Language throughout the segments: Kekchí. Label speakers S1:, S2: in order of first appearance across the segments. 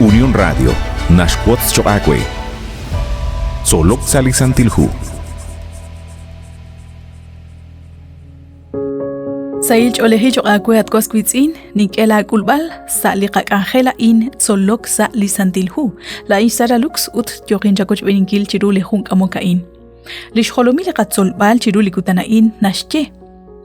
S1: Unión Radio naxwotz choq' aawe. Tzolok sa' li Santil Hu.
S2: Sahil ch'oolejil choq' aawe at was wiitz'in, nink'e laak'ulb'al sa' li qak'anjel a'in tzolok sa' li Santil Hu. Laa'in Sara Lux ut yooqin chawochb'eeninkil chiru li jun k'amok a'in. Li xjolomil li qatzolb'al chiru li kutan a'in naxye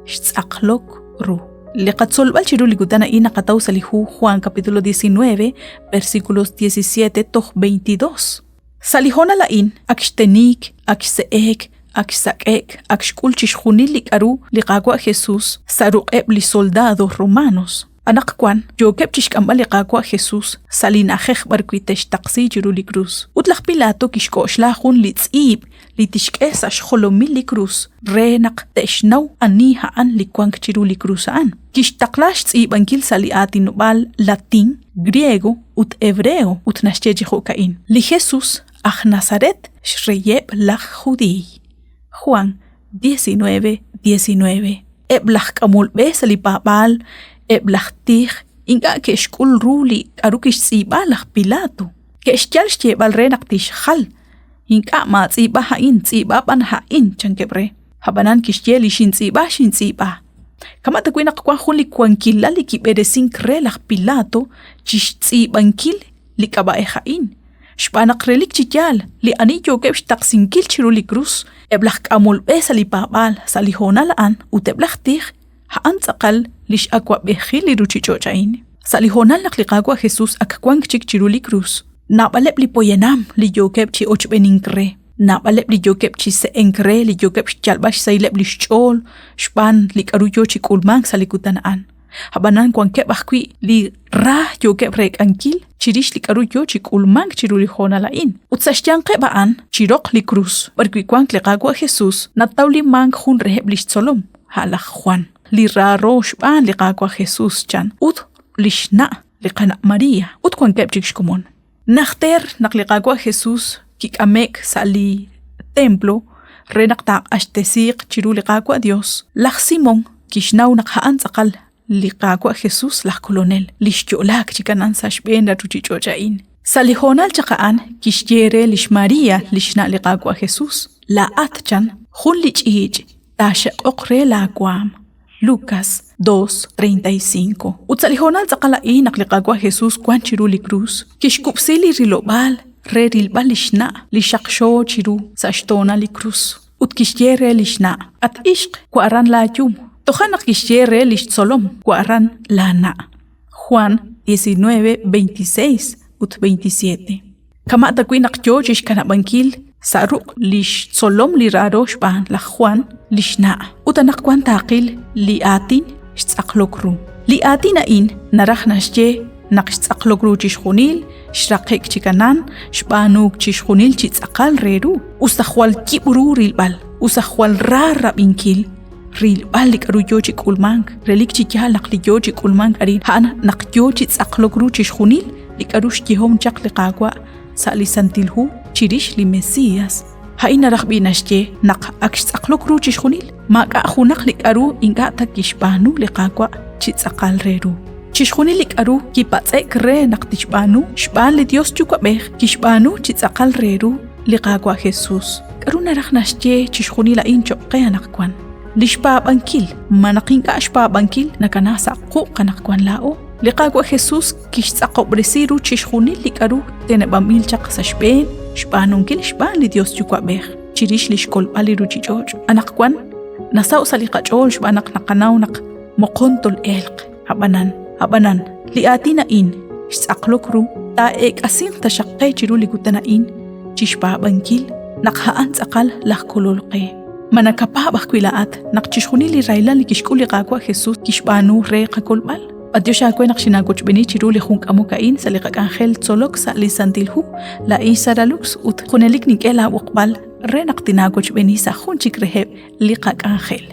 S2: xtz'aqlok ru. Li qatzolb'al chiru li kutan a'in naqataw sa' li hu Juan capítulo 19, versículos 17 toj 22. Sa' li hoonal a'in ak xteniik, ak xse'eek, ak xsak'e'k, ak xk'ul chixjunil li k'aru li Qaawa' Jesus sa' ruq'eb' li soldado romanos. Anaqwan yookeb' chi xk'amb'al li Qaawa' Jesus sa' li na'ajej b'arwi' te'xtaqsi chiru li krus. Ut laj Pilato kixk'oxla jun li tz'iib' li tixk'e sa' xjolomil li krus re naq te'xnaw ani a'an li wank chiru li krus a'an. Kixtaqla xtz'iib'ankil sa' li aatinob'aal latín, griego ut hebreo ut naxye chi jo'ka'in: Li Jesus aj Nazaret xreyeb' laj Judiiy. Juan 19, 19. Eb' laj k'amol b'e sa' li paab'aal, eb' laj tij, ink'a' ke'xk'ul ru li k'aru kixtz'iib'a laj Pilato. Ke'xyal xyeeb'al re naq tixjal. Ink'a' maatz'iib'a a'in, tz'iib'a b'an a'in, chankeb' re. Ab'anan kixye li xintz'iib'a, xintz'iib'a. Kama' tawi' naq wank jun li wankilal li kib'eresink re laj Pilato chi xtz'iib'ankil li k'ab'a'ej a'in. Xb'aan naq relik chi yaal, li ani yookeb' xtaqsinkil chiru li krus, eb' laj k'amol b'e sa' li paab'aal sa' li hoonal a'an ut eb' laj tij, a'an tz'aqal li x'awab'ejil li ruuchich'och' a'in. Sa' li hoonal naq li Qaawa' Jesus ak wank chik chiru li krus, naab'aleb' li poyanam li yookeb' chi ochb'enink re, naab'aleb' li yookeb' chi se'enk re, li yookeb' xyalb'al xsahileb' li xch'ool xb'aan li k'aru yo chi k'ulmank sa' li kutan a'an. Ab'anan wankeb' ajwi' li ra yookeb' reek'ankil chirix li k'aru yo chi k'ulmank chiru li hoonal a'in. Ut sa' xyanqeb' a'an, chi roq li krus, b'arwi' wank li Qaawa' Jesus, natawlimank jun reheb' li xtzolom, a' laj Juan, li raaro xb'aan li Qaawa' Jesus, chan, ut li xna' li qana' María, ut wankeb' chik xkomon. Najter naq li Qaawa' Jesus kik'ame'k sa' li templo re naq taaq'axtesiiq chiru li Qaawa' Dios, laj Simón kixnaw naq a'an tz'aqal li Qaawa' Jesus laj Kolonel, li xyo'laak chi kanan sa' xb'een la ruuchich'och' a'in. Sa' li hoonal chaq a'an kixye re lix María, li xna' li Qaawa' Jesus, Laa'at, chan, jun li ch'iich' taaxeq'oq re laawaam. Lucas 2:35. Ut sa' li hoonal tz'aqal a'in naq li Qaawa' Jesus wank chiru li krus, kixkub'si li rilob'aal re rilb'al li xna' li xaqxo chiru sa' xtoonal li krus. Ut kixye re li xna', At ixq, wa'ran laayum. Toja' naq kixye re li xtzolom, Wa'ran laana'. Juan 19, 26 ut 27. Kama' tawi' naq yo chi xkanab'ankil sa' ruq' li xtzolom li raaro xb'aan laj Juan, li xna'. Ut anaqwan taaqil li aatin xtz'aqlok ru. Li aatin a'in naraj naxye naq xtz'aqlok ru chixjunil, xraqe'k chi kanan, xb'aanuuk chixjunil chi tz'aqal re ru. Us ta jwal yib' ru rilb'al, us ta jwal ra rab'inkil, rilb'al li k'aru yo chi k'ulmank, relik chi yaal naq li yo chi k'ulmank arin a'an naq yo chi tz'aqlok ru chixjunil li k'aru xyehom chaq li Qaawa' sa' li Santil Hu chirix li Mesías. A'in naraj b'i' naxye naq ak xtz'aqlok ru chixjunil, maak'a' junaq li k'aru ink'a' ta kixb'aanu li Qaawa' chi tz'aqal re ru. Chixjunil li k'aru kipatz'e'k re naq tixb'aanu xb'aan li Dios Yuwa'b'ej kixb'aanu chi tz'aqal re ru li Qaawa' Jesus. K'aru naraj naxye chixjunil a'in cho'q qe anaqwan? Li xpaab'ankil, ma naq ink'a' xpaab'ankil nakana sa' quq' anaqwan laa'o? Li Qaawa' Jesus kixtz'aqob'resi ru chixjunil li k'aru teneb'anb'il chaq sa' xb'een xb'aanunkil xb'aan li Dios Yuwa'b'ej chirix li xkolb'al li ruuchich'och'. Anaqwan nasaw sa' li qach'ool xb'aan naq naqanaw naq moqon tol'elq. Ab'anan, ab'anan, li aatin a'in xtz'aqlok ru taa'eek'asinq taxaq qe chiru li kutan a'in chi xpaab'ankil naq a'an tz'aqal laj Kolol qe. Ma nakapaab' ajwi' laa'at naq chixjunil li rahilal li kixk'ul li Qaawa' Jesus kixb'aanu re qakolb'al? B'antiox aawe naq xinaawochb'eeni chiru li jun k'amok a'in sa' li qak'anjel tzolok sa' li Santil Hu. Laa'in Sara Lux ut junelik nink'e laab'oqb'al re naq tinaawochb'eeni sa' jun chik reheb' li qak'anjel.